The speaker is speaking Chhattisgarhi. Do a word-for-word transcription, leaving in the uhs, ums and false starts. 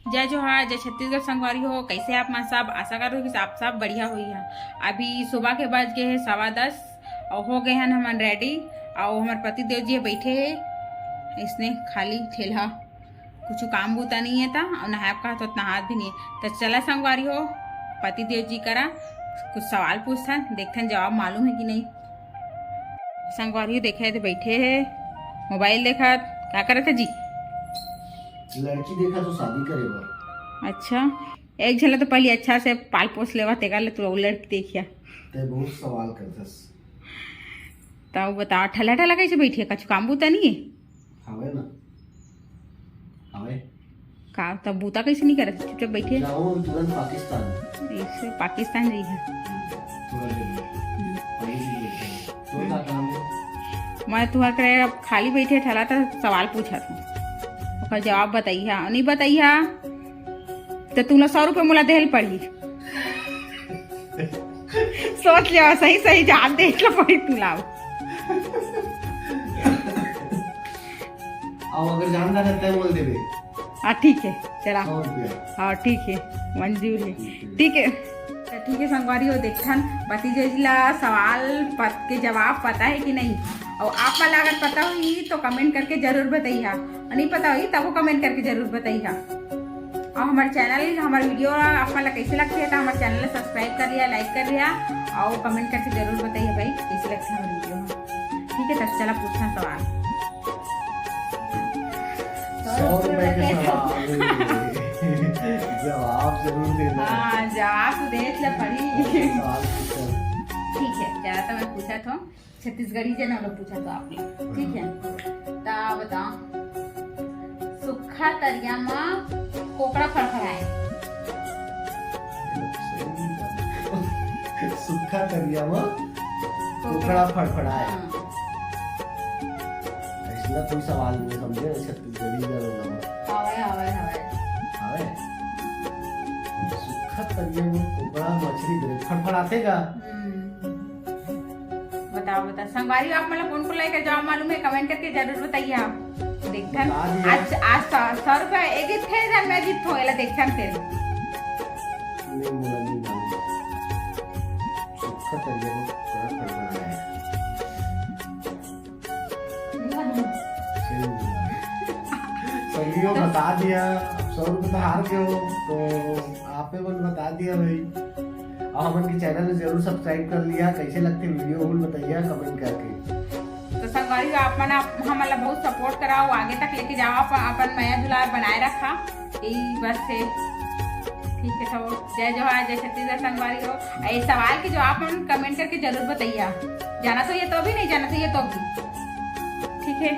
जय जोहार, जय छत्तीसगढ़ संगवारी हो। कैसे आप मन सब? आशा करो कि आप सब बढ़िया होई है। अभी सुबह के बज गए हैं सवा दस और हो गए हैं हमन रेडी। और हमारे पति देव जी बैठे हैं इसने खाली ठेला, कुछ काम बूता नहीं है ता, और नहाए का तो नहात भी नहीं है। तो चला संगवारी हो, पति देव जी करा कुछ सवाल पूछथन, देखथन जवाब मालूम है कि नहीं। संगवारी हो देखे तो बैठे है, मोबाइल देखत, का करत है जी? लड़की देखा तो शादी करे बर। अच्छा, एक झन ला तो पहले अच्छा से पाल पोस लेवा, तेकर ले तू अउ लड़की देखिया। ते बहुत सवाल करथस। तब बताओ, ठला ठला कैसे बैठी है? कछु काम बूता नहीं है? हवे ना, हवे। का तब बूता कैसे नहीं करत? चुपचाप बैठी है। जाओ तुरंत पाकिस्तान। ऐसे पाकिस्तान रही है। थोड़ा देर में। हम्म। वहीं से बैठे हैं। तो का काम है? मैं तुहर करे अब खाली बैठे ठला त सवाल पूछत हूँ, ओकर जवाब बताइहा, नहीं बताइहा तो तुला सौ रुपये मोला देहल पड़ही। सोच ले, सही सही जवाब दे ला पड़ही तुला। अब अगर जानता रहता है बोल देवे। हाँ ठीक है, चला। सौ रुपया। हाँ ठीक है, मंजूर है। ठीक है। ठीक है। तो ठीक है संगवारी हो, देखथन पति देव जी ला सवाल पत के जवाब पता है कि नहीं, और आप मन ला अगर पता होही तो कमेंट करके जरूर बताइहा, और नहीं पता होही तबो कमेंट करके जरूर बताइहा। और हमारे चैनल, हमारे वीडियो आप मन ला कैसे लगथे तो हमारे चैनल ला सब्सक्राइब कर लिया, लाइक कर लिया, और कमेंट करके जरूर बताइए भाई कैसे लगथे हमारे वीडियो। ठीक है, तब चला पूछना सवाल। सौ रुपए के सवाल। जवाब जरूर देना। हाँ, जवाब तो दे ले पड़ी। सवाल पूछो। ठीक है, चला तो मैं पूछत हूँ, छत्तीसगढ़ी जन लोग पूछत हो आप लोग, ठीक है? ता बताओ, सुक्खा तरिया म कोकड़ा फड़फड़ाए। सुक्खा तरिया म कोकड़ा फड़फड़ाए। हाँ। ऐसा कोई सवाल नहीं समझे, छत्तीसगढ़ी जन लोग। हवे, हवे, हवे। हवे? सुक्खा तरिया म कोकड़ा मछली दे फड़फड़ाथे का? हम्म। बताओ, बताओ। संगवारी, आप मन ला कोन कोन लाइक जवाब मालूम है, कमेंट करके जरूर बताइए आप। देखथन। बता दिया। आज, आज सौ, सौ रुपया एक ही थे, जन मैं जीत हो, एला देखथन फिर। नहीं, मोला नहीं मालूम। सुक्खा तरिया म कोकड़ा फड़फड़ाए। नहीं मालूम। सही बोला। संगियो बता दिया, सौ रुपये तो हार गए हो, तो आपे मन बता दिया भाई। और हमन के चैनल में जरूर सब्सक्राइब कर लिया। कैसे लगथे वीडियो, वो बताइए कमेंट करके। तो संगवारी, आप मन आप हमन ला बहुत सपोर्ट कराओ, आगे तक लेके जाओ, आप अपन मया दुलार बनाए रखा, यही बस है। ठीक है, तो जय जोहार, जय छत्तीसगढ़ संगवारी हो। ये सवाल के जवाब मन कमेंट करके जरूर बताइए, जाना तो ये तो भी, नहीं जाना तो ये तो भी। ठीक है।